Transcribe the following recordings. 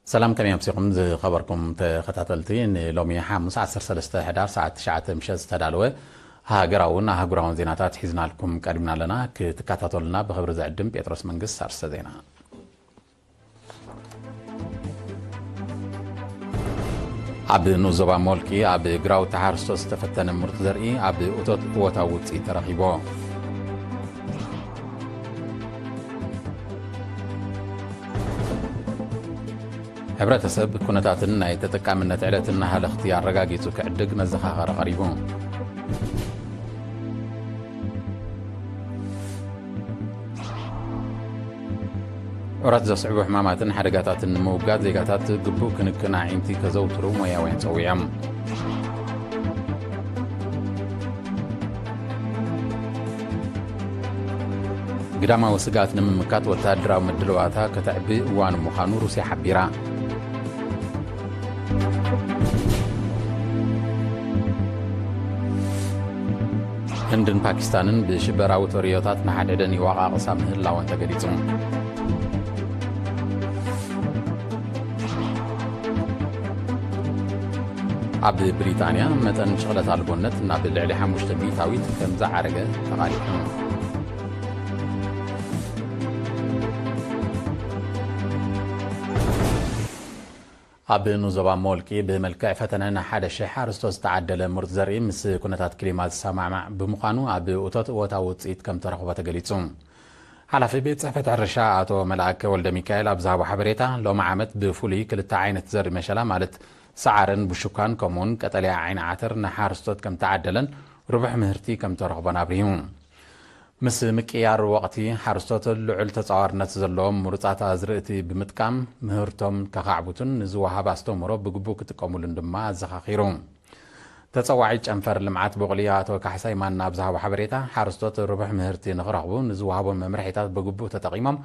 ሰላም፣ ከመይ ኣምሲኹም ዝኸበርኩም ተኸታተልቲ? ንሎሚ ሓሙስ ዓሰርተ ሰለስተ ሕዳር ሰዓት ትሽዓተ ምሸት ዝተዳለወ ሃገራውን ኣህጉራውን ዜናታት ሒዝናልኩም ቀሪብና ኣለና። ክትከታተሉና ብኽብሪ ዝዕድም ጴጥሮስ መንግስት። ኣርእስተ ዜና። ኣብ ንኡስ ዞባ ሞልቂ ኣብ ግራውቲ ሓረስቶት ዝተፈተነ ምርት ዘርኢ ኣብ እቶት እወታዊ ውፅኢት ተረኺቡ። ሕብረተሰብ ኩነታትን ናይ ተጠቃምነት ዕለትን ሃለኽቲ ኣረጋጊጹ ክዕድግ መዘኻኸሪ ቀሪቡ። ዑረት ዘስዕቡ ሕማማትን ሓደጋታትን ንምውጋድ ዜጋታት ግቡእ ክንክን ኣዒንቲ ከዘውትሩ ሞያውያን ጸዊዖም። ግዳማዊ ስግኣት ንምምካት ወተሃደራዊ ምድልዋታ ከተዕቢ እዋኑ ምዃኑ ሩስያ ሓቢራ። ህንድን ፓኪስታንን ብሽበራዊ ተርእዮታት ንሓድሕደን ይወቓቕሳ ምህላወን ተገሊጹ። ኣብ ብሪጣንያ መጠን ሽቕለት ኣልቦነት ናብ ልዕሊ ሓሙሽተ ሚእታዊት ከም ዝዓረገ ተቓሊሑ። ኣብ ንኡስ ዞባ ሞልቂ ብመልክዕ ፈተነ ንሓደ ሽሕ ሓረስቶት ዝተዓደለ ምርት ዘርኢ ምስ ኩነታት ክሊማ ዝሰማማዕ ብምዃኑ ኣብ እቶት እወታዊ ውፅኢት ከም ተረኽቦ ተገሊጹ። ሓላፊ ቤት ጽሕፈት ሕርሻ ኣቶ መልኣከ ወልደ ሚካኤል ኣብ ዝሃቦ ሓበሬታ፣ ሎሚ ዓመት ብፍሉይ ክልተ ዓይነት ዘርኢ መሸላ ማለት ሰዓርን ብሹካን ከምኡውን ቀጠልያ ዓይኒ ዓተር ንሓረስቶት ከም ተዓደለን ርቡሕ ምህርቲ ከም ተረኽቦን ኣብሪሁ። ምስ ምቅያር ወቕቲ ሓረስቶት ልዑል ተጻዋርነት ዘለዎም ምሩጻት ኣዝርእቲ ብምጥቃም ምህርቶም ከኻዕቡቱን ንዝወሃብ ኣስተምህሮ ብግቡእ ክጥቀሙሉን ድማ ኣዘኻኺሩ። ተጸዋዒ ጨንፈር ልምዓት ቡቕሊ ኣቶ ካሕሳይ ማና ኣብ ዝሃቦ ሓበሬታ፣ ሓረስቶት ርቡሕ ምህርቲ ንኽረኽቡ ንዝወሃቦም መምርሒታት ብግቡእ ተጠቒሞም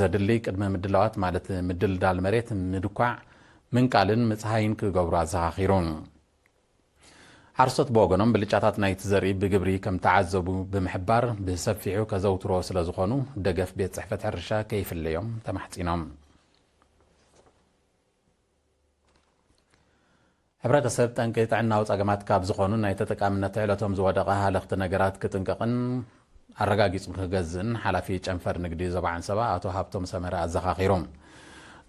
ዘድሊ ቅድመ ምድላዋት ማለት ምድልዳል መሬት፣ ምድኳዕ፣ ምንቃልን ምጽሃይን ክገብሩ ኣዘኻኺሩ። ሓረስቶት ብወገኖም ብልጫታት ናይቲ ዘርኢ ብግብሪ ከም ተዓዘቡ ብምሕባር ብሰፊሑ ከዘውትሮ ስለ ዝኾኑ ደገፍ ቤት ጽሕፈት ሕርሻ ከይፍለዮም ተማሕጺኖም። ሕብረተሰብ ጠንቂ ጥዕናዊ ጸገማት ካብ ዝኾኑ ናይ ተጠቃምነት ዕለቶም ዝወደቐ ሃለኽቲ ነገራት ክጥንቀቕን ኣረጋጊጹ ክገዝእን ሓላፊ ጨንፈር ንግዲ ዞባ ዓንሰባ ኣቶ ሃብቶም ሰመረ ኣዘኻኺሩ።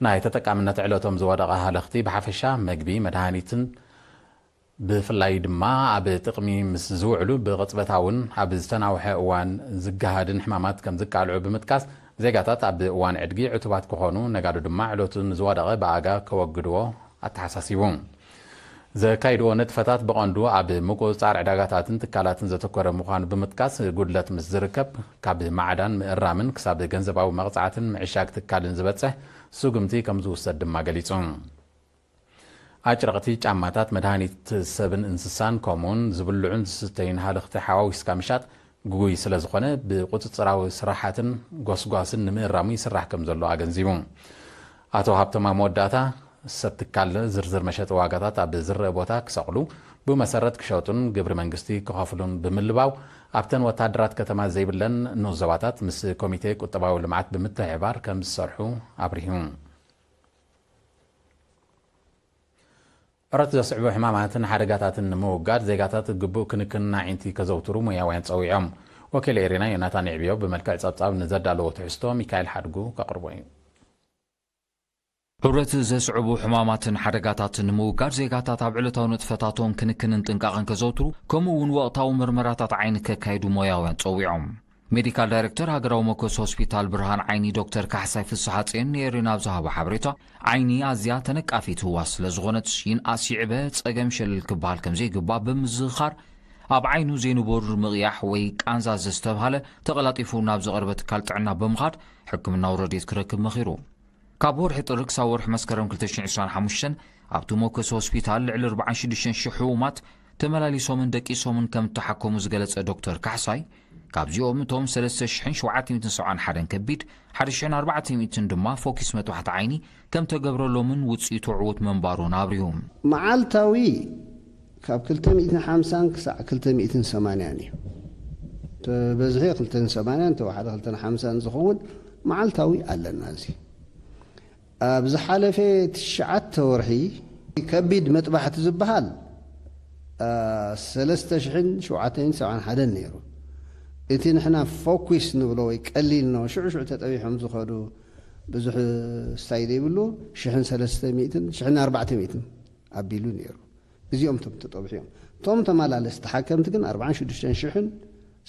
ናይ ተጠቃምነት ዕለቶም ዝወደቐ ሃለኽቲ ብሓፈሻ መግቢ፣ መድሃኒትን ብፍላይ ድማ ኣብ ጥቕሚ ምስ ዝውዕሉ ብቕጽበታውን ኣብ ዝተናውሐ እዋን ዝገሃድን ሕማማት ከም ዝቃልዑ ብምጥቃስ፣ ዜጋታት ኣብ እዋን ዕድጊ ዕቱባት ክኾኑ፣ ነጋዶ ድማ ዕለቱ ንዝወደቐ ብኣጋ ከወግድዎ ኣተሓሳሲቡ። ዘካይድዎ ንጥፈታት ብቐንዱ ኣብ ምቁጽጻር ዕዳጋታትን ትካላትን ዘተኮረ ምዃኑ ብምጥቃስ፣ ጉድለት ምስ ዝርከብ ካብ ማዕዳን ምእራምን ክሳብ ገንዘባዊ መቕጻዕትን ምዕሻግ ትካልን ዝበጽሕ ስጉምቲ ከም ዝውሰድ ድማ ገሊጹ። ኣጭርቕቲ፣ ጫማታት፣ መድሃኒት ሰብን እንስሳን ከምኡውን ዝብልዑን ዝስተዩን ሃለኽቲ ሓዋዊስካ ምሻጥ ግጉይ ስለ ዝኾነ ብቁጽጽራዊ ስራሓትን ጎስጓስን ንምእራሙ ይስራሕ ከም ዘሎ ኣገንዚቡ። ኣቶ ሃብቶም ኣብ መወዳእታ፣ ሰብ ትካል ዝርዝር መሸጢ ዋጋታት ኣብ ዝረአ ቦታ ክሰቕሉ፣ ብመሰረት ክሸጡን ግብሪ መንግስቲ ክኸፍሉን ብምልባው፣ ኣብተን ወታደራት ከተማ ዘይብለን ንኡስ ዞባታት ምስ ኮሚቴ ቁጠባዊ ልምዓት ብምትሕብባር ከም ዝሰርሑ ኣብሪሁ። ዑረት ዘስዕቡ ሕማማትን ሓደጋታትን ንምውጋድ ዜጋታት ግቡእ ክንክን ኣዒንቲ ከዘውትሩ ሞያውያን ጸዊዖም። ወኪል ኤሪና ዮናታን ይዕብዮ ብመልክዕ ጸብጻብ ንዘዳለዎ ትሕዝቶ ሚካኤል ሓድጉ ከቕርቦ እዩ። ዑረት ዘስዕቡ ሕማማትን ሓደጋታትን ንምውጋድ ዜጋታት ኣብ ዕለታዊ ንጥፈታቶም ክንክንን ጥንቃቐን ከዘውትሩ፣ ከምኡ እውን ወቕታዊ ምርመራታት ዓይኒ ከካይዱ ሞያውያን ጸዊዖም። ሜዲካል ዳይሬክተር ሃገራዊ መኮስ ሆስፒታል ብርሃን ዓይኒ ዶክተር ካሕሳይ ፍስሓጽዮን ንኤሪና ኣብ ዝሃቦ ሓበሬታ፣ ዓይኒ ኣዝያ ተነቃፊት ህዋስ ስለ ዝኾነት፣ ይንኣስ ይዕበ ጸገም ሸለል ክበሃል ከም ዘይግባእ ብምዝኽኻር፣ ኣብ ዓይኑ ዘይንቡር ምቕያሕ ወይ ቃንዛ ዘስተብሃለ፣ ተቐላጢፉ ናብ ዝቐርበ ትካል ጥዕና ብምኻድ ሕክምናዊ ረድኤት ክረክብ መኺሩ። ካብ ወርሒ ጥሪ ክሳብ ወርሒ መስከረም ክልተ ሽሕን ዕስራን ሓሙሽተን ኣብቲ መኮስ ሆስፒታል ልዕሊ ኣርባዓን ሽዱሽተን ሽሕ ሕሙማት ተመላሊሶምን ደቂሶምን ከም እተሓከሙ ዝገለጸ ዶክተር ካሕሳይ፣ ካብዚኦም እቶም ሰለስተ ሽሕን ሸውዓተ ሚእትን ሰብዓን ሓደን ከቢድ፣ ሓደ ሽሕን ኣርባዕተ ሚእትን ድማ ፎኪስ መጥባሕቲ ዓይኒ ከም ተገብረሎምን ውጽኢቱ ዕዉት ምንባሩን ኣብሪሁ። መዓልታዊ ካብ ክልተ ሚእትን ሓምሳን ክሳዕ ክልተ ሚእትን ሰማንያን እዩ። ተበዝሒ ክልተ ሚእትን ሰማንያን፣ ተወሓደ ክልተ ሚእትን ሓምሳን ዝኸውን መዓልታዊ ኣለና። እዚ ኣብ ዝሓለፈ ትሽዓተ ወርሒ ከቢድ መጥባሕቲ ዝበሃል ሰለስተ ሽሕን ሸውዓተ ሚእትን ሰብዓን ሓደን ነይሩ። እቲ ንሕና ፎኩስ ንብሎ ወይ ቀሊል ነው ሽዑ ሽዑ ተጠቢሖም ዝኸዱ ብዙሕ ስታይ ዘይብሉ ሽሕን ሰለስተ ሚእትን ሽሕን ኣርባዕተ ሚእትን ኣቢሉ ነይሩ። እዚኦም እቶም ተጠብሑ እዮም። እቶም ተመላለስቲ ሓከምቲ ግን ኣርባዓን ሽዱሽተን ሽሕን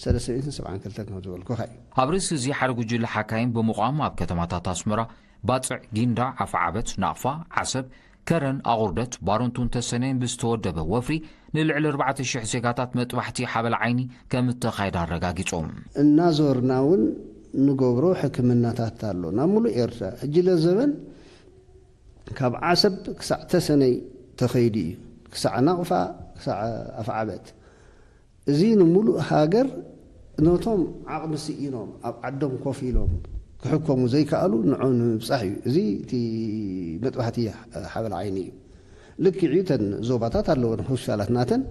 ሰለስተ ሚእትን ሰብዓን ክልተን ከም ዝበልኩኻ እዩ። ኣብ ርእሲ እዚ ሓደ ጉጅለ ሓካይም ብምቋም ኣብ ከተማታት ኣስመራ፣ ባጽዕ፣ ጊንዳዕ፣ ኣፍዓበት፣ ናቕፋ፣ ዓሰብ፣ ከረን፣ ኣቑርደት፣ ባረንቱን ተሰነይን ብዝተወደበ ወፍሪ ንልዕሊ ኣርባዕተ ሽሕ ዜጋታት መጥባሕቲ ሓበል ዓይኒ ከም እተኻየደ ኣረጋጊጾም። እናዞርና እውን ንገብሮ ሕክምናታት ኣሎ ናብ ሙሉእ ኤርትራ። ሕጂ ለዘበን ካብ ዓሰብ ክሳዕ ተሰነይ ተኸይዱ እዩ። ክሳዕ ናቕፋ፣ ክሳዕ ኣፍዓበት። እዚ ንሙሉእ ሃገር ነቶም ዓቕሚ ስኢኖም ኣብ ዓዶም ኮፍ ኢሎም ክሕከሙ ዘይከኣሉ ንዖም ንምብጻሕ እዩ። እዚ እቲ መጥባሕቲ ሓበል ዓይኒ እዩ። ልክዕ እዩ፣ እተን ዞባታት ኣለወን ሆስፒታላት ናተን፣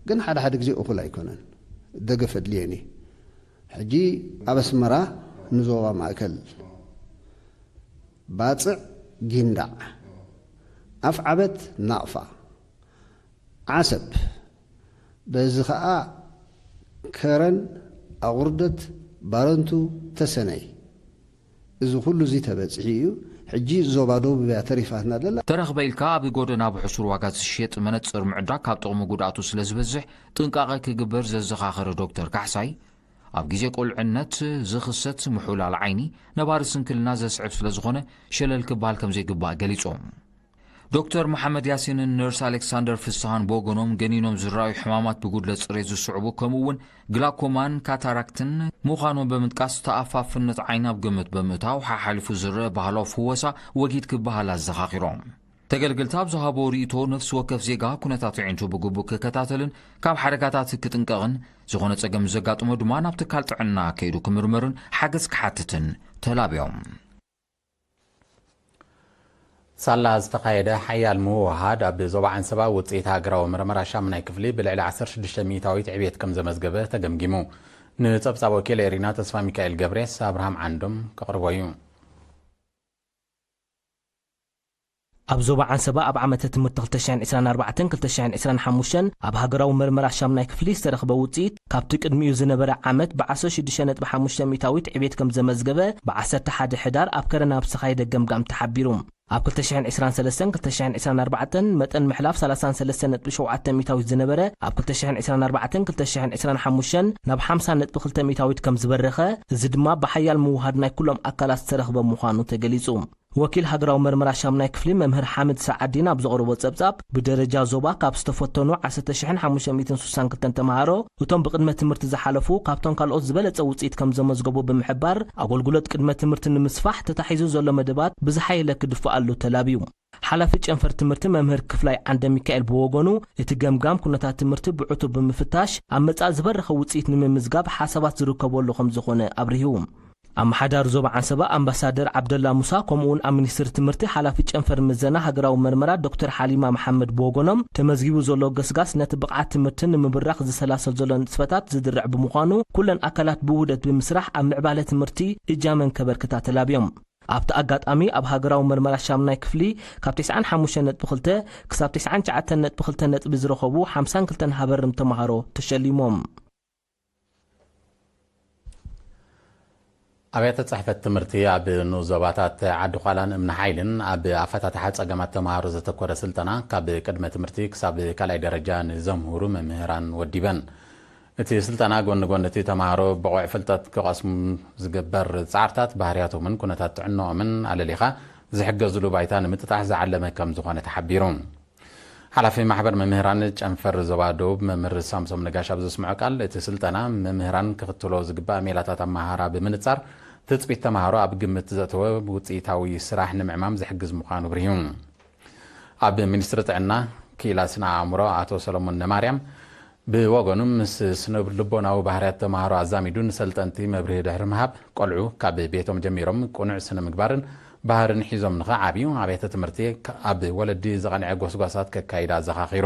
ግን ሓደ ሓደ ግዜ እኹል ኣይኮነን። ደገፍ ኣድልየን እዩ። ሕጂ ኣብ ኣስመራ ንዞባ ማእከል ባጽዕ ጊንዳዕ፣ ኣፍዓበት ናቕፋ፣ ዓሰብ፣ በዚ ኸኣ ከረን፣ ኣቑርደት፣ ባረንቱ፣ ተሰነይ። እዚ ኩሉ እዚ ተበጺሑ እዩ። ሕጂ ዞባ ደቡብ እያ ተሪፋትና ዘላ። ተረኽበ ኢልካ ኣብ ጎደና ብሕሱር ዋጋ ዝሽየጥ መነጽር ምዕዳግ ካብ ጥቕሚ ጉድኣቱ ስለ ዝበዝሕ ጥንቃቐ ክግበር ዘዘኻኸረ ዶክተር ካሕሳይ፣ ኣብ ግዜ ቁልዕነት ዝኽሰት ምሑላል ዓይኒ ነባሪ ስንክልና ዘስዕብ ስለ ዝኾነ ሸለል ክበሃል ከም ዘይግባእ ገሊጾም። ዶክተር መሓመድ ያሲንን ነርስ ኣሌክሳንደር ፍስሃን ብወገኖም ገኒኖም ዝረኣዩ ሕማማት ብጉድለት ጽሬት ዝስዕቡ ከምኡ እውን ግላኮማን ካታራክትን ምዃኖም ብምጥቃስ ተኣፋፍነት ዓይኒ ኣብ ግምት ብምእታው ሓሓሊፉ ዝረአ ባህላዊ ፍወሳ ወጊድ ክበሃል ኣዘኻኺሮም። ተገልገልቲ ኣብ ዝሃቦ ርእይቶ ነፍሲ ወከፍ ዜጋ ኩነታት ኣዒንቱ ብግቡእ ክከታተልን ካብ ሓደጋታት ክጥንቀቕን፣ ዝኾነ ጸገም ዘጋጥሞ ድማ ናብ ትካል ጥዕና ከይዱ ክምርመርን ሓገዝ ክሓትትን ተላብዮም። ሳላ ዝተኻየደ ሓያል ምውህሃድ ኣብ ዞባ ዓንሰባ ውጽኢት ሃገራዊ መርመራ ሻምናይ ክፍሊ ብልዕሊ ዓሰርተ ሽዱሽተ ሚእታዊት ዕብየት ከም ዘመዝገበ ተገምጊሙ። ንጸብጻብ ወኪል ኤሪና ተስፋ ሚካኤል ገብሬስ ኣብርሃም ዓንዶም ከቕርቦ እዩ። ኣብ ዞባ ዓንሰባ ኣብ ዓመተ ትምህርቲ ክልተ ሽሕን ዕስራን ኣርባዕተን ክልተ ሽሕን ዕስራን ሓሙሽተን ኣብ ሃገራዊ መርመራ ሻምናይ ክፍሊ ዝተረኽበ ውጽኢት ካብቲ ቅድሚኡ ዝነበረ ዓመት ብዓሰርተ ሽዱሽተ ነጥቢ ሓሙሽተ ሚእታዊት ዕቤት ከም ዘመዝገበ ብዓሰርተ ሓደ ሕዳር ኣብ ከረን ኣብ ዝተኻየደ ገምጋም ተሓቢሩ። ኣብ ክልተ ሽሕን ዕስራን ሰለስተን ክልተ ሽሕን ዕስራን ኣርባዕተን መጠን ምሕላፍ ሰላሳን ሰለስተን ነጥቢ ሸውዓተ ሚእታዊት ዝነበረ ኣብ ክልተ ሽሕን ዕስራን ኣርባዕተን ክልተ ሽሕን ዕስራን ሓሙሽተን ናብ ሓምሳ ነጥቢ ክልተ ሚእታዊት ከም ዝበረኸ፣ እዚ ድማ ብሓያል ምውሃድ ናይ ኩሎም ኣካላት ዝተረኽበ ምዃኑ ተገሊጹ። ወኪል ሃገራዊ መርመራ ሻምናይ ክፍሊ መምህር ሓምድ ሰዓዲን ኣብ ዘቕረቦ ጸብጻብ፣ ብደረጃ ዞባ ካብ ዝተፈተኑ ዓሰርተ ሽሕን ሓሙሽተ ሚእትን ስሳን ክልተን ተምሃሮ፣ እቶም ብቕድመ ትምህርቲ ዝሓለፉ ካብቶም ካልኦት ዝበለጸ ውጽኢት ከም ዘመዝገቡ ብምሕባር፣ ኣገልግሎት ቅድመ ትምህርቲ ንምስፋሕ ተታሒዙ ዘሎ መደባት ብዝሓየለ ክድፋኣሉ ተላብዩ። ሓላፊ ጨንፈር ትምህርቲ መምህር ክፍላይ ዓንደ ሚካኤል ብወገኑ፣ እቲ ገምጋም ኩነታት ትምህርቲ ብዕቱብ ብምፍታሽ፣ ኣብ መጻኢ ዝበረኸ ውጽኢት ንምምዝጋብ ሓሳባት ዝርከበሉ ከም ዝኾነ ኣብሪሁ። ኣመሓዳሪ ዞባ ዓንሰባ ኣምባሳደር ዓብደላ ሙሳ፣ ከምኡውን ኣብ ሚኒስትሪ ትምህርቲ ሓላፊ ጨንፈር ምዘና ሃገራዊ መርመራ ዶክተር ሓሊማ መሓመድ ብወገኖም፣ ተመዝጊቡ ዘሎ ገስጋስ ነቲ ብቕዓት ትምህርቲ ንምብራኽ ዝሰላሰል ዘሎ ንጥፈታት ዝድርዕ ብምዃኑ፣ ኩለን ኣካላት ብውህደት ብምስራሕ ኣብ ምዕባለ ትምህርቲ እጃመን ከበርክታ ተላብዮም። ኣብቲ ኣጋጣሚ፣ ኣብ ሃገራዊ መርመራ ሻምናይ ክፍሊ ካብ ተስዓን ሓሙሽተን ነጥቢ ክልተ ክሳብ ተስዓን ትሽዓተን ነጥቢ ክልተ ነጥቢ ዝረኸቡ ሓምሳን ክልተን ሃበርም ተምሃሮ ተሸሊሞም። ኣብያተ ጽሕፈት ትምህርቲ ኣብ ንኡስ ዞባታት ዓዲ ዃላን እምኒ ሓይልን ኣብ ኣፈታትሓ ጸገማት ተምሃሮ ዘተኮረ ስልጠና ካብ ቅድመ ትምህርቲ ክሳብ ካልኣይ ደረጃ ንዘምህሩ መምህራን ወዲበን። እቲ ስልጠና ጎኒ ጎኒ እቲ ተምሃሮ ብቑዕ ፍልጠት ክቐስሙ ዝግበር ጻዕርታት ባህርያቶምን ኩነታት ጥዕናኦምን ኣለሊኻ ዝሕገዝሉ ባይታ ንምጥጣሕ ዝዓለመ ከም ዝኾነ ተሓቢሩ። ሓላፊ ማሕበር መምህራን ጨንፈር ዞባ ደቡብ መምህር ሳምሶም ነጋሽ ኣብ ዘስምዖ ቃል፣ እቲ ስልጠና መምህራን ክኽተሎ ዝግባእ ሜላታት ኣመሃህራ ብምንጻር፣ ትጽቢት ተምሃሮ ኣብ ግምት ዘእተወ ውጽኢታዊ ስራሕ ንምዕማም ዝሕግዝ ምዃኑ ኣብሪሁ። ኣብ ሚኒስትሪ ጥዕና ክኢላ ስነ ኣእምሮ ኣቶ ሰለሞን ነማርያም ብወገኑ፣ ምስ ስነ ልቦናዊ ባህርያት ተምሃሮ ኣዛሚዱ ንሰልጠንቲ መብርሂ ድሕሪ ምሃብ፣ ቆልዑ ካብ ቤቶም ጀሚሮም ቅኑዕ ስነ ምግባርን ባህርን ሒዞም ንኽዓብዩ ኣብያተ ትምህርቲ ኣብ ወለዲ ዝቐንዐ ጎስጓሳት ከካይዳ ኣዘኻኺሩ።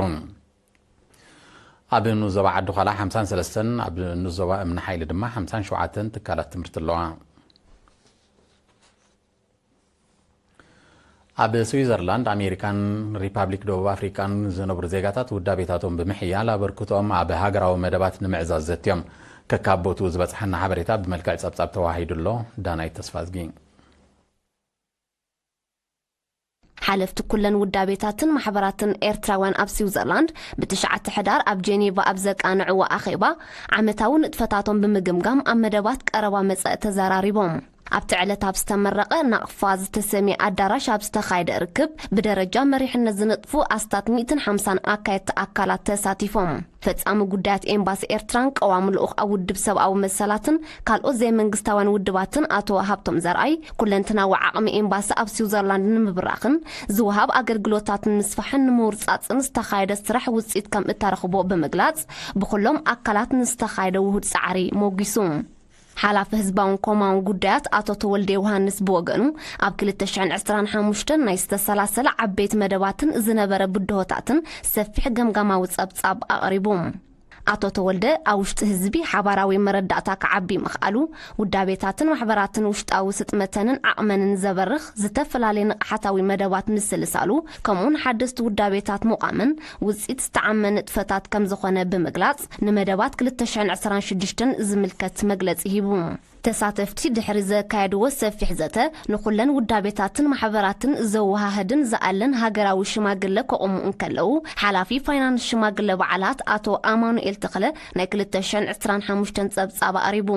ኣብ ንኡስ ዞባ ዓዲ ዃላ ሓምሳን ሰለስተን፣ ኣብ ንኡስ ዞባ እምኒ ሓይሊ ድማ ሓምሳን ሸውዓተን ትካላት ትምህርቲ ኣለዋ። ኣብ ስዊዘርላንድ፣ ኣሜሪካን ሪፓብሊክ ደቡብ ኣፍሪቃን ዝነብሩ ዜጋታት ውዳቤታቶም ብምሕያል ኣበርክቶኦም ኣብ ሃገራዊ መደባት ንምዕዛዝ ዘትዮም። ከካብ ቦትኡ ዝበጽሓና ሓበሬታ ብመልክዕ ጸብጻብ ተዋሂዱ ኣሎ። ዳናይት ተስፋዝጊ። ሓለፍቲ ኩለን ውዳቤታትን ማሕበራትን ኤርትራውያን ኣብ ስዊዘርላንድ ብትሽዓተ ሕዳር ኣብ ጄኔቫ ኣብ ዘቃንዕዎ ኣኼባ፣ ዓመታዊ ንጥፈታቶም ብምግምጋም ኣብ መደባት ቀረባ መጸኢ ተዘራሪቦም። ኣብቲ ዕለት ኣብ ዝተመረቐ ናቕፋ ዝተሰምየ ኣዳራሽ ኣብ ዝተኻየደ ርክብ፣ ብደረጃ መሪሕነት ዝነጥፉ ኣስታት ሚእትን ሓምሳን ኣካየድቲ ኣካላት ተሳቲፎም። ፈጻሚ ጉዳያት ኤምባሲ ኤርትራን ቀዋሚ ልኡኽ ኣብ ውድብ ሰብኣዊ መሰላትን ካልኦት ዘይመንግስታውያን ውድባትን ኣቶ ሃብቶም ዘርኣይ፣ ኩለንትናዊ ዓቕሚ ኤምባሲ ኣብ ስዊዘርላንድ ንምብራኽን ዝወሃብ ኣገልግሎታት ንምስፋሕን ንምውርጻጽን ዝተኻየደ ስራሕ ውጽኢት ከም እተረኽቦ ብምግላጽ፣ ብኹሎም ኣካላት ንዝተኻየደ ውሁድ ጻዕሪ ሞጒሱ። ሓላፊ ህዝባውን ኮማውን ጉዳያት ኣቶ ተወልደ ዮሃንስ ብወገኑ፣ ኣብ ክልተ ሽሕን ዕስራን ሓሙሽተን ናይ ዝተሰላሰለ ዓበይቲ መደባትን ዝነበረ ብድሆታትን ሰፊሕ ገምጋማዊ ጸብጻብ ኣቕሪቡ። ኣቶ ተወልደ፣ ኣብ ውሽጢ ህዝቢ ሓባራዊ መረዳእታ ክዓቢ ምኽኣሉ፣ ውዳቤታትን ማሕበራትን ውሽጣዊ ስጥመተንን ዓቕመንን ዘበርኽ ዝተፈላለየ ንቕሓታዊ መደባት ምስልሳሉ፣ ከምኡውን ሓደስቲ ውዳቤታት ምቋምን ውጽኢት ዝተዓመ ንጥፈታት ከም ዝኾነ ብምግላጽ፣ ንመደባት ክልተ ሽሕን ዕስራን ሽዱሽተን ዝምልከት መግለጺ ሂቡ። ተሳተፍቲ ድሕሪ ዘካየድዎ ሰፊሕ ዘተ፣ ንኹለን ውዳቤታትን ማሕበራትን ዘወሃህድን ዝኣልን ሃገራዊ ሽማግለ ከቑሙ እንከለዉ፣ ሓላፊ ፋይናንስ ሽማግለ በዓላት ኣቶ ኣማኑኤል ተኽለ ናይ ክልተ ሽሕን ዕስራን ሓሙሽተን ጸብጻብ ኣቕሪቡ።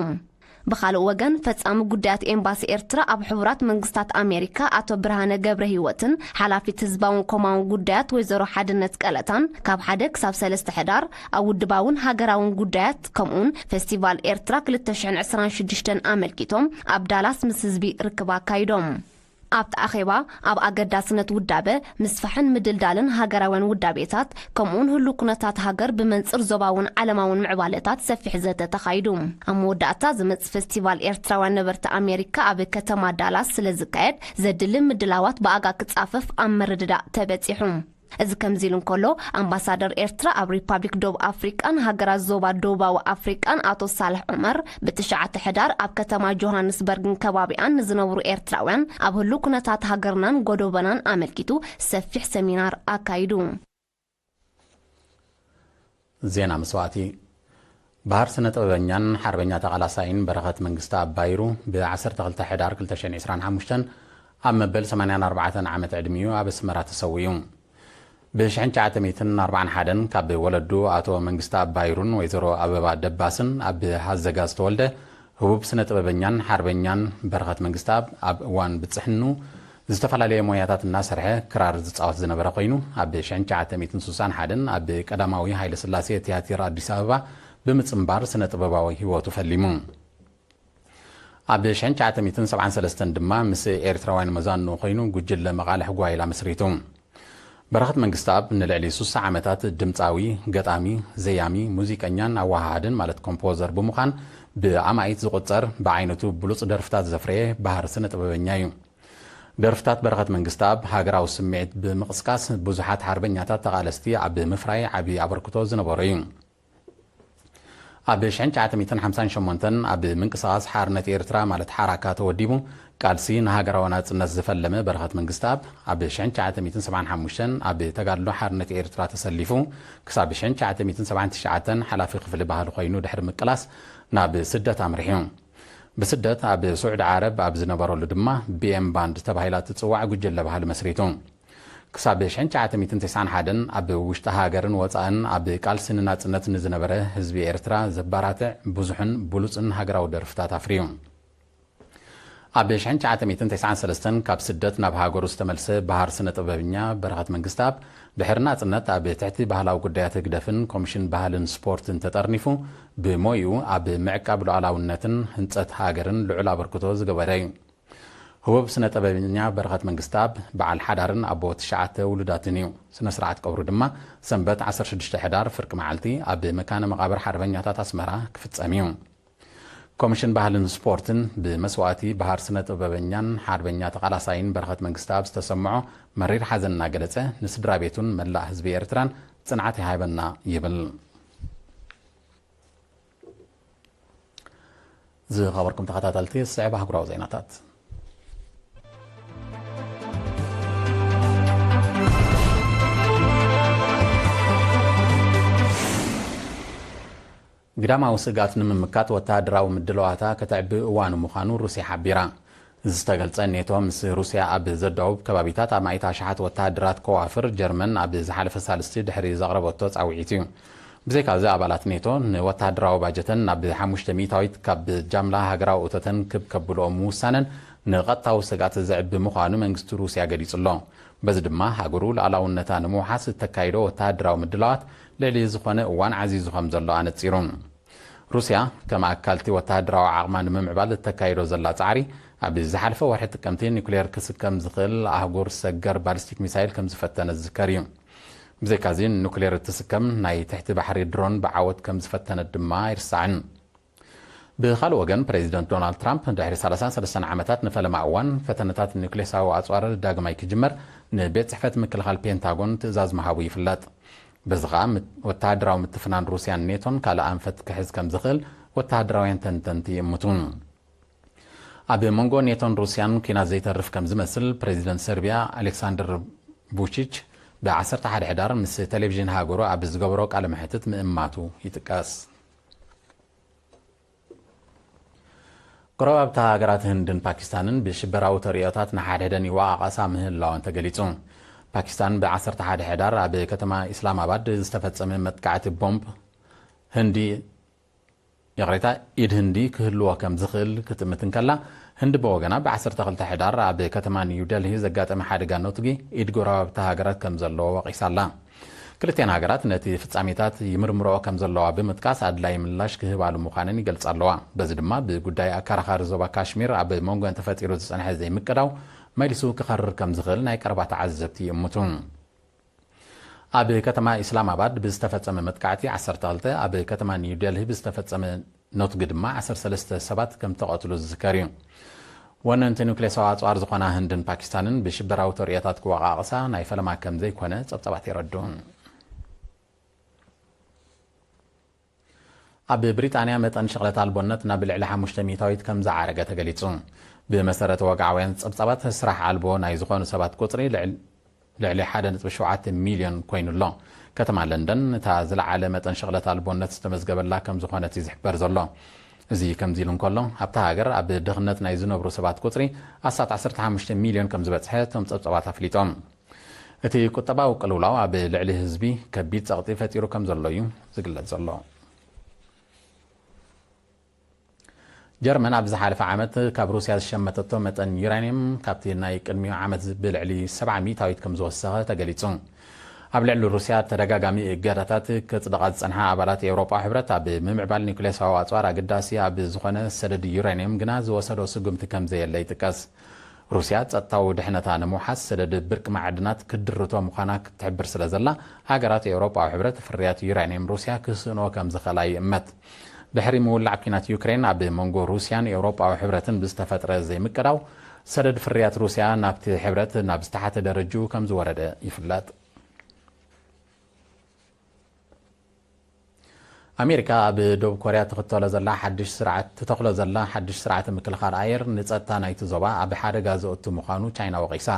ብኻልእ ወገን፣ ፈጻሚ ጉዳያት ኤምባሲ ኤርትራ ኣብ ሕቡራት መንግስታት ኣሜሪካ ኣቶ ብርሃነ ገብረ ህይወትን ሓላፊት ህዝባውን ኮማውን ጉዳያት ወይዘሮ ሓድነት ቀለታን፣ ካብ ሓደ ክሳብ ሰለስተ ሕዳር ኣብ ውድባውን ሃገራውን ጉዳያት፣ ከምኡውን ፈስቲቫል ኤርትራ ክልተ ሽሕን ዕስራን ሽዱሽተን ኣመልኪቶም ኣብ ዳላስ ምስ ህዝቢ ርክብ ኣካይዶም። ኣብቲ ኣኼባ፣ ኣብ ኣገዳስነት ውዳበ፣ ምስፋሕን ምድልዳልን ሃገራውያን ውዳቤታት፣ ከምኡውን ህሉው ኩነታት ሃገር ብመንጽር ዞባውን ዓለማውን ምዕባለታት ሰፊሕ ዘተ ተኻይዱ። ኣብ መወዳእታ ዝመጽእ ፈስቲቫል ኤርትራውያን ነበርቲ ኣሜሪካ ኣብ ከተማ ዳላስ ስለ ዝካየድ፣ ዘድሊ ምድላዋት ብኣጋ ክጻፈፍ ኣብ ምርድዳእ ተበጺሑ። እዚ ከምዚ ኢሉ እንከሎ፣ ኣምባሳደር ኤርትራ ኣብ ሪፓብሊክ ደቡብ ኣፍሪቃን ሃገራት ዞባ ደቡባዊ ኣፍሪቃን ኣቶ ሳልሕ ዑመር፣ ብትሽዓተ ሕዳር ኣብ ከተማ ጆሃንስበርግን ከባቢኣን ንዝነብሩ ኤርትራውያን ኣብ ህሉው ኩነታት ሃገርናን ጎዶቦናን ኣመልኪቱ ሰፊሕ ሰሚናር ኣካይዱ። ዜና መስዋእቲ። ባህር ስነ ጥበበኛን ሓርበኛ ተቓላሳይን በረኸት መንግስተኣብ ባይሩ፣ ብ ዓሰርተ ክልተ ሕዳር ክልተ ሽሕን ዕስራን ሓሙሽተን ኣብ መበል ሰማንያን ኣርባዕተን ዓመት ዕድሚኡ ኣብ ኣስመራ ተሰዊኡ። ብ ሽሕን ትሽዓተ ሚእትን ኣርባዓን ሓደን ካብ ወለዱ ኣቶ መንግስተኣብ ባይሩን ወይዘሮ ኣበባ ደባስን ኣብ ሃዘጋ ዝተወልደ፣ ህቡብ ስነ ጥበበኛን ሓርበኛን በረኸት መንግስተኣብ፣ ኣብ እዋን ብጽሕኑ ዝተፈላለየ ሞያታት እናሰርሐ ክራር ዝጻወት ዝነበረ ኮይኑ፣ ኣብ ሽሕን ትሽዓተ ሚእትን ስሳን ሓደን ኣብ ቀዳማዊ ሃይለ ስላሴ ቲያትር ኣዲስ ኣበባ ብምጽንባር ስነ ጥበባዊ ህይወቱ ፈሊሙ። ኣብ ሽሕን ትሽዓተ ሚእትን ሰብዓን ሰለስተን ድማ ምስ ኤርትራውያን መዛንኡ ኮይኑ ጉጅለ መቓልሕ ጓይላ መስሪቱ። በረኸት መንግስተኣብ ንልዕሊ ስሳ ዓመታት ድምጻዊ፣ ገጣሚ፣ ዘያሚ፣ ሙዚቀኛን ኣወሃሃድን ማለት ኮምፖዘር ብምዃን ብኣማኢት ዝቑጸር ብዓይነቱ ብሉጽ ደርፍታት ዘፍረየ ባህር ስነ ጥበበኛ እዩ። ደርፍታት በረኸት መንግስተኣብ ሃገራዊ ስምዒት ብምቕስቃስ ብዙሓት ሓርበኛታት ተቓለስቲ ኣብ ምፍራይ ዓቢ ኣበርክቶ ዝነበሮ እዩ። ኣብ ሽሕን ትሽዓተ ሚእትን ሓምሳን ሸሞንተን ኣብ ምንቅስቓስ ሓርነት ኤርትራ ማለት ሓራካ ተወዲቡ ቃልሲ ንሃገራዊ ናጽነት ዝፈለመ በረኸት መንግስተኣብ፣ ኣብ ሽሕን ትሽዓተ ሚእትን ሰብዓን ሓሙሽተን ኣብ ተጋድሎ ሓርነት ኤርትራ ተሰሊፉ ክሳብ ሽሕን ትሽዓተ ሚእትን ሰብዓን ትሽዓተን ሓላፊ ክፍሊ ባህሊ ኮይኑ ድሕሪ ምቅላስ ናብ ስደት ኣምሪሑ። ብስደት ኣብ ስዑዲ ዓረብ ኣብ ዝነበረሉ ድማ ቢ ኤም ባንድ ተባሂላ እትጽዋዕ ጉጅለ ባህሊ መስሪቱ። ክሳብ ሽሕን ትሽዓተ ሚእትን ተስዓን ሓደን ኣብ ውሽጢ ሃገርን ወጻእን ኣብ ቃልሲ ንናጽነት ንዝነበረ ህዝቢ ኤርትራ ዘባራትዕ ብዙሕን ብሉጽን ሃገራዊ ደርፍታት ኣፍርዩ። ኣብ ሽሕን ትሽዓተ ሚእትን ተስዓን ሰለስተን ካብ ስደት ናብ ሃገሩ ዝተመልሰ በሃር ስነ ጥበበኛ በረኸት መንግስተኣብ፣ ድሕሪ ናጽነት ኣብ ትሕቲ ባህላዊ ጉዳያት ህግደፍን ኮሚሽን ባህልን ስፖርትን ተጠርኒፉ፣ ብሞይኡ ኣብ ምዕቃብ ሉዓላውነትን ህንጸት ሃገርን ልዑል ኣበርክቶ ዝገበረ እዩ። ህቡብ ስነ ጥበበኛ በረኸት መንግስተኣብ፣ በዓል ሓዳርን ኣቦ ትሽዓተ ውሉዳትን እዩ። ስነ ስርዓት ቀብሩ ድማ ሰንበት ዓሰርተ ሽዱሽተ ሕዳር ፍርቂ መዓልቲ ኣብ መካነ መቓብር ሓርበኛታት ኣስመራ ክፍጸም እዩ። ኮሚሽን ባህልን ስፖርትን ብመስዋእቲ በሃር ስነ ጥበበኛን ሓርበኛ ተቓላሳይን በረኸት መንግስተኣብ ዝተሰምዖ መሪር ሓዘን እናገለጸ፣ ንስድራ ቤቱን መላእ ህዝቢ ኤርትራን ጽንዓት ይሃበና ይብል። ዝኸበርኩም ተኸታተልቲ፣ ዝስዕብ ኣህጉራዊ ዜናታት። ግዳማዊ ስግኣት ንምምካት ወተሃደራዊ ምድላዋታ ከተዕቢ እዋኑ ምዃኑ ሩስያ ሓቢራ። ዝተገልጸ፣ ኔቶ ምስ ሩስያ ኣብ ዘዳውብ ከባቢታት ኣማኢት ኣሽሓት ወተሃደራት ከዋፍር ጀርመን ኣብ ዝሓለፈ ሳልስቲ ድሕሪ ዘቕረበቶ ጻውዒት እዩ። ብዘይካዚ፣ ኣባላት ኔቶ ንወተሃደራዊ ባጀተን ናብ ሓሙሽተ ሚእታዊት ካብ ጃምላ ሃገራዊ እቶተን ክብ ከብልኦ ምውሳነን ንቐጥታዊ ስግኣት ዘዕቢ ምዃኑ መንግስቲ ሩስያ ገሊጹ ኣሎ። በዚ ድማ፣ ሃገሩ ሉዓላውነታ ንምውሓስ እተካይዶ ወተሃደራዊ ምድላዋት ልዕሊ ዝኾነ እዋን ዓዚዙ ከም ዘሎ ኣነጺሩ። ሩስያ፣ ከም ኣካልቲ ወተሃደራዊ ዓቕማ ንምምዕባል እተካይዶ ዘላ ጻዕሪ፣ ኣብ ዝሓለፈ ወርሒ ጥቅምቲ ኒኩሌር ክስከም ዝኽእል ኣህጉር ሰገር ባሊስቲክ ሚሳይል ከም ዝፈተነ ዝዝከር እዩ። ብዘይካዚ፣ ኒኩሌር እትስከም ናይ ትሕቲ ባሕሪ ድሮን ብዓወት ከም ዝፈተነት ድማ ኣይርሳዕን። ብኻልእ ወገን፣ ፕሬዚደንት ዶናልድ ትራምፕ ድሕሪ ሰላሳን ሰለስተን ዓመታት ንፈለማ እዋን ፈተነታት ኒኩሌሳዊ ኣጽዋር ዳግማይ ክጅመር ንቤት ጽሕፈት ምክልኻል ፔንታጎን ትእዛዝ ምሃቡ ይፍለጥ። በዚ ኸኣ፣ ምት-፣ ወተሃደራዊ ምትፍናን ሩስያን ኔቶን ካልእ ኣንፈት ክሕዝ ከም ዝኽእል ወተሃደራውያን ተንተንቲ ይእምቱ። ኣብ መንጎ ኔቶን ሩስያን ኲናት ዘይተርፍ ከም ዝመስል፣ ፕሬዚደንት ሰርቢያ ኣሌክሳንደር ቡቺች ብ ዓሰርተ ሓደ ሕዳር ምስ ቴሌቪዥን ሃገሩ ኣብ ዝገበሮ ቃለ መሕትት ምእማቱ ይጥቀስ። ጎረባብቲ ሃገራት ህንድን ፓኪስታንን ብሽበራዊ ተርእዮታት ንሓድሕደን ይወቓቐሳ ምህላወን ተገሊጹ። ፓኪስታን ብ ዓሰርተ ሓደ ሕዳር ኣብ ከተማ ኢስላማባድ ዝተፈጸመ መጥቃዕቲ ቦምብ ህንዲ፣ ይቕሬታ፣ ኢድ ህንዲ ክህልዎ ከም ዝኽእል ክትእምት እንከላ፣ ህንዲ ብወገና ብ ዓሰርተ ክልተ ሕዳር ኣብ ከተማ ኒው ደልሂ ዘጋጠመ ሓደጋ ነቱጊ ኢድ ጎረባብቲ ሃገራት ከም ዘለዎ ወቒሳ ኣላ። ክልቲኣን ሃገራት ነቲ ፍጻሜታት ይምርምርኦ ከም ዘለዋ ብምጥቃስ፣ ኣድላዪ ምላሽ ክህባሉ ምዃነን ይገልጻ ኣለዋ። በዚ ድማ፣ ብጉዳይ ኣከራኻሪ ዞባ ካሽሚር ኣብ መንጎን ተፈጢሩ ዝጸንሐ ዘይምቅዳው መሊሱ ክኸርር ከም ዝኽእል ናይ ቀረባ ተዓዘብቲ ይእምቱ። ኣብ ከተማ ኢስላማባድ ብዝተፈጸመ መጥቃዕቲ ዓሰርተ ክልተ፣ ኣብ ከተማ ኒው ደልሂ ብዝተፈጸመ ነቱጊ ድማ ዓሰርተ ሰለስተ ሰባት ከም ተቐትሉ ዝዝከር እዩ። ወነንቲ ኑክሌሳዊ ኣጽዋር ዝኾና ህንድን ፓኪስታንን ብሽበራዊ ተርእዮታት ክወቓቕሳ ናይ ፈለማ ከም ዘይኮነ ጸብጻባት የረድኡ። ኣብ ብሪጣንያ መጠን ሽቕለት ኣልቦነት ናብ ልዕሊ ሓሙሽተ ሚእታዊት ከም ዝዓረገ ተገሊጹ። ብመሰረት ወግዓውያን ጸብጻባት፣ ስራሕ ኣልቦ ናይ ዝኾኑ ሰባት ቁጽሪ ልዕል-፣ ልዕሊ ሓደ ነጥቢ ሸውዓተ ሚልዮን ኮይኑ ኣሎ። ከተማ ለንደን እታ ዝለዓለ መጠን ሽቕለት ኣልቦነት ዝተመዝገበላ ከም ዝኾነት እዩ ዝሕበር ዘሎ። እዚ ከምዚ ኢሉ እንከሎ፣ ኣብታ ሃገር ኣብ ድኽነት ናይ ዝነብሩ ሰባት ቁጽሪ ኣስታት ዓሰርተ ሓሙሽተ ሚልዮን ከም ዝበጽሐ እቶም ጸብጻባት ኣፍሊጦም። እቲ ቁጠባዊ ቅልውላው ኣብ ልዕሊ ህዝቢ ከቢድ ጸቕጢ ፈጢሩ ከም ዘሎ እዩ ዝግለጽ ዘሎ። ጀርመን ኣብ ዝሓለፈ ዓመት ካብ ሩስያ ዝሸመተቶ መጠን ዩራኒየም ካብቲ ናይ ቅድሚኡ ዓመት ብልዕሊ ሰብዓ ሚእታዊት ከም ዝወሰኸ ተገሊጹ። ኣብ ልዕሊ ሩስያ ተደጋጋሚ እገዳታት ከጽድቓ ዝጸንሓ ኣባላት ኤውሮጳዊ ሕብረት፣ ኣብ ምምዕባል ኒውክሌሳዊ ኣጽዋር ኣገዳሲ ኣብ ዝኾነ ሰደድ ዩራኒየም ግና ዝወሰዶ ስጉምቲ ከም ዘየለ ይጥቀስ። ሩስያ ጸጥታዊ ድሕነታ ንምውሓስ ሰደድ ብርቂ መዓድናት ክትድርቶ ምዃና ክትሕብር ስለ ዘላ፣ ሃገራት ኤውሮጳዊ ሕብረት ፍርያት ዩራኒየም ሩስያ ክስእንኦ ከም ዝኽእላ ይእመት። ድሕሪ ምውላዕ ኲናት ዩክሬን፣ ኣብ መንጎ ሩስያን ኤውሮጳዊ ሕብረትን ብዝተፈጥረ ዘይምቅዳው፣ ሰደድ ፍርያት ሩስያ ናብቲ ሕብረት ናብ ዝተሓተ ደረጅኡ ከም ዝወረደ ይፍለጥ። ኣሜሪካ ኣብ ደቡብ ኮርያ ትኽተሎ ዘላ ሓድሽ ስርዓት፣ ትተኽሎ ዘላ ሓድሽ ስርዓተ ምክልኻል ኣየር ንጸጥታ ናይቲ ዞባ ኣብ ሓደጋ ዘእቱ ምዃኑ ቻይና ወቒሳ።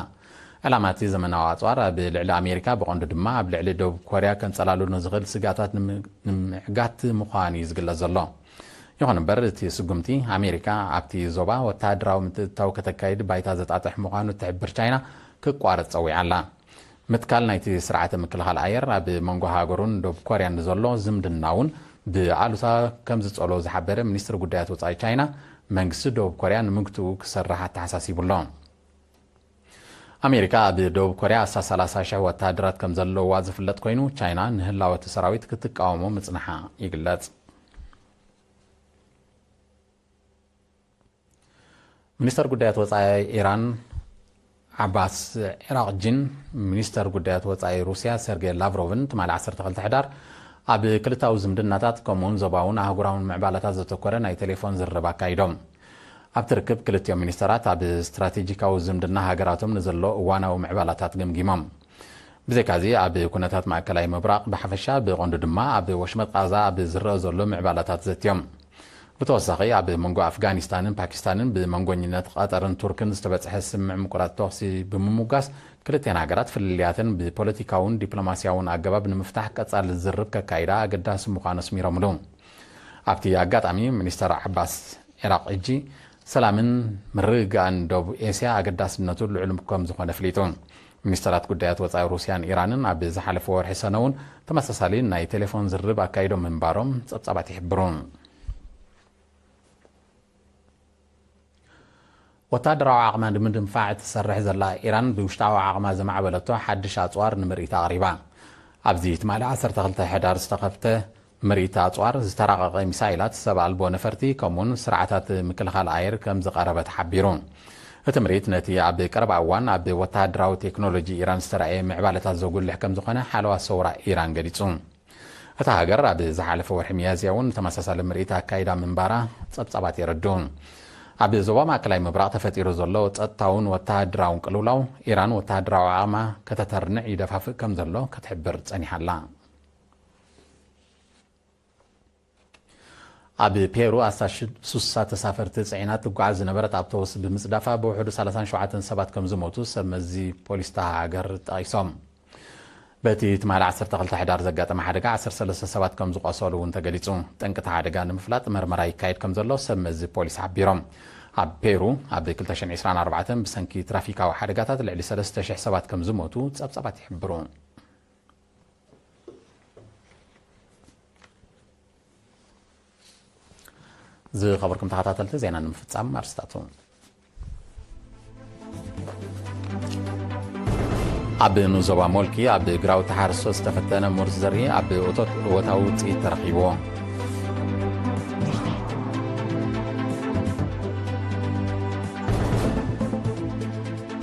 ዕላማ እቲ ዘመናዊ ኣጽዋር ኣብ ልዕሊ ኣሜሪካ፣ ብቐንዱ ድማ ኣብ ልዕሊ ደቡብ ኮርያ ከንጸላሉ ንዝኽእል ስግኣታት ንም-፣ ንምዕጋት ምዃኑ እዩ ዝግለጽ ዘሎ። ይኹን እምበር፣ እቲ ስጉምቲ ኣሜሪካ ኣብቲ ዞባ ወተሃደራዊ ምትእትታው ከተካይድ ባይታ ዘጣጥሕ ምዃኑ እትሕብር ቻይና ክቋረጽ ጸዊዓ ኣላ። ምትካል ናይቲ ስርዓተ ምክልኻል ኣየር ኣብ መንጎ ሃገሩን ደቡብ ኮርያን ንዘሎ ዝምድና እውን ብኣሉታ ከም ዝጸሎ ዝሓበረ ሚኒስትሪ ጉዳያት ወጻኢ ቻይና፣ መንግስቲ ደቡብ ኮርያ ንምግትኡ ክሰርሕ ኣተሓሳሲቡ ኣሎ። ኣሜሪካ ኣብ ደቡብ ኮርያ ኣስታት ሰላሳ ሽሕ ወተሃደራት ከም ዘለዋ ዝፍለጥ ኮይኑ፣ ቻይና ንህላወ እቲ ሰራዊት ክትቃወሞ ምጽንሓ ይግለጽ። ሚኒስተር ጉዳያት ወጻኢ ኢራን ዓባስ ዒራቕጂን ሚኒስተር ጉዳያት ወጻኢ ሩስያ ሰርጌይ ላቭሮቭን ትማሊ ዓሰርተ ክልተ ሕዳር ኣብ ክልታዊ ዝምድናታት ከምኡውን ዞባውን ኣህጉራውን ምዕባላታት ዘተኮረ ናይ ቴሌፎን ዝርርብ ኣካይዶም። ኣብቲ ርክብ ክልቲኦም ሚኒስተራት ኣብ ስትራቴጂካዊ ዝምድና ሃገራቶም ንዘሎ እዋናዊ ምዕባላታት ገምጊሞም። ብዘይካዚ ኣብ ኩነታት ማእከላይ ምብራቕ ብሓፈሻ ብቐንዱ ድማ ኣብ ወሽመጥ ቃዛ ኣብ ዝረአ ዘሎ ምዕባላታት ዘትዮም። ብተወሳኺ ኣብ መንጎ ኣፍጋኒስታንን ፓኪስታንን ብመንጎኝነት ቐጠርን ቱርክን ዝተበጽሐ ስምምዕ ምቁራጽ ተኹሲ ብምምጓስ ክልቲኣን ሃገራት ፍልልያተን ብፖለቲካውን ዲፕሎማስያውን ኣገባብ ንምፍታሕ ቀጻሊ ዝርርብ ከካይዳ ኣገዳሲ ምዃኑ ኣስሚሮምሉ። ኣብቲ ኣጋጣሚ ሚኒስተር ዓባስ፣ ኢራቕ ሕጂ ሰላምን ምርግጋእን ደቡብ ኤስያ ኣገዳስነቱ ልዑል ከም ዝኾነ ኣፍሊጡ። ሚኒስተራት ጉዳያት ወጻኢ ሩስያን ኢራንን ኣብ ዝሓለፈ ወርሒ ሰነ እውን ተመሳሳሊ ናይ ቴሌፎን ዝርርብ ኣካይዶም ምንባሮም ጸብጻባት ይሕብሩ። ወተሃደራዊ ዓቕማ ንምድንፋዕ እትሰርሕ ዘላ ኢራን፣ ብውሽጣዊ ዓቕማ ዘማዕበለቶ ሓድሽ ኣጽዋር ንምርኢት ኣቕሪባ። ኣብዚ ትማሊ ዓሰርተ ክልተ ሕዳር ዝተኸፍተ ምርኢት ኣጽዋር፣ ዝተራቐቐ ሚሳይላት፣ ሰብ ኣልቦ ነፈርቲ፣ ከምኡውን ስርዓታት ምክልኻል ኣየር ከም ዝቐረበ ተሓቢሩ። እቲ ምርኢት ነቲ ኣብ ቀረባ እዋን ኣብ ወተሃደራዊ ቴክኖሎጂ ኢራን ዝተራእየ ምዕባለታት ዘጉልሕ ከም ዝኾነ ሓለዋ ሰውራ ኢራን ገሊጹ። እታ ሃገር ኣብ ዝሓለፈ ወርሒ ሚያዝያ እውን ተመሳሳሊ ምርኢት ኣካይዳ ምንባራ ጸብጻባት የረድኡ። ኣብ ዞባ ማእከላይ ምብራቕ ተፈጢሩ ዘሎ ጸጥታውን ወተሃደራውን ቅልውላው፣ ኢራን ወተሃደራዊ ዓቕማ ከተተርንዕ ይደፋፍእ ከም ዘሎ ክትሕብር ጸኒሓ ኣላ። ኣብ ፔሩ ኣስታት ሱሳ ተሳፈርቲ ጽዒና ትጓዓዝ ዝነበረት ኣውቶቡስ ብምጽዳፋ ብውሕዱ ሰላሳን ሸውዓተን ሰባት ከም ዝሞቱ ሰብ መዚ ፖሊስ እታ ሃገር ጠቒሶም። በቲ ትማሊ ዓሰርተ ክልተ ሕዳር ዘጋጠመ ሓደጋ ዓሰርተ ሰለስተ ሰባት ከም ዝቖሰሉ እውን ተገሊጹ። ጠንቂ እቲ ሓደጋ ንምፍላጥ መርመራ ይካየድ ከም ዘሎ ሰብ መዚ ፖሊስ ሓቢሮም። ኣብ ፔሩ ኣብ ክልተ ሽሕን ዕስራን ኣርባዕተን ብሰንኪ ትራፊካዊ ሓደጋታት ልዕሊ ሰለስተ ሽሕ ሰባት ከም ዝሞቱ ጸብጻባት ይሕብሩ። ዝኸበርኩም ተኸታተልቲ ዜና ንምፍጻም ኣርስታቱ። ኣብ ኑዞባ ሞልኪ ኣብ ግራውቲ ሓርሶ ዝተፈተነ ሙርስ ዘርኢ ኣብ እቶት እወታዊ ውፅኢት ተረኺብዎ።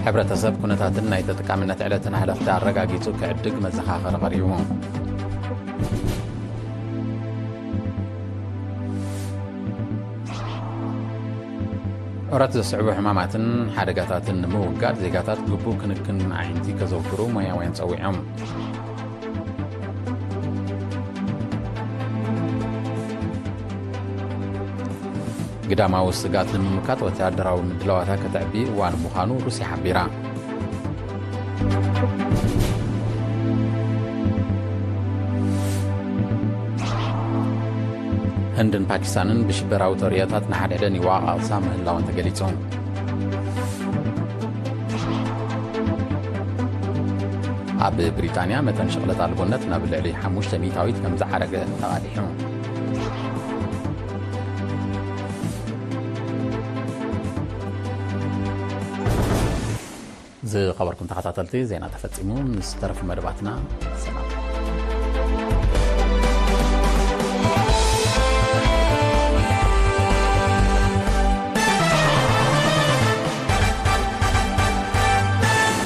ሕብረተሰብ ኩነታትን ናይ ተጠቃምነት ዕለትን ሃለኽቲ ኣረጋጊጹ ክዕድግ መዘኻኸሪ ቀሪቡ። ዑረት ዘስዕቡ ሕማማትን ሓደጋታትን ንምውጋድ ዜጋታት ግቡእ ክንክን ኣዒንቲ ከዘውትሩ ሞያውያን ጸዊዖም። ግዳማዊ ስጋት ንምምካት ወተሃደራዊ ምድላዋታ ከተዕቢ እዋን ምዃኑ ሩስያ ሓቢራ። ህንድን ፓኪስታንን ብሽበራዊ ተርእዮታት ንሓድሕደን ይወቓቕሳ ምህላወን ተገሊጹ። ኣብ ብሪጣንያ መጠን ሽቕለት ኣልቦነት ናብ ልዕሊ ሓሙሽተ ሚእታዊት ከም ዝዓረገ ተቓሊሑ። ዝኸበርኩም ተኸታተልቲ፣ ዜና ተፈጺሙ። ምስ ተረፉ መደባትና ሰላም።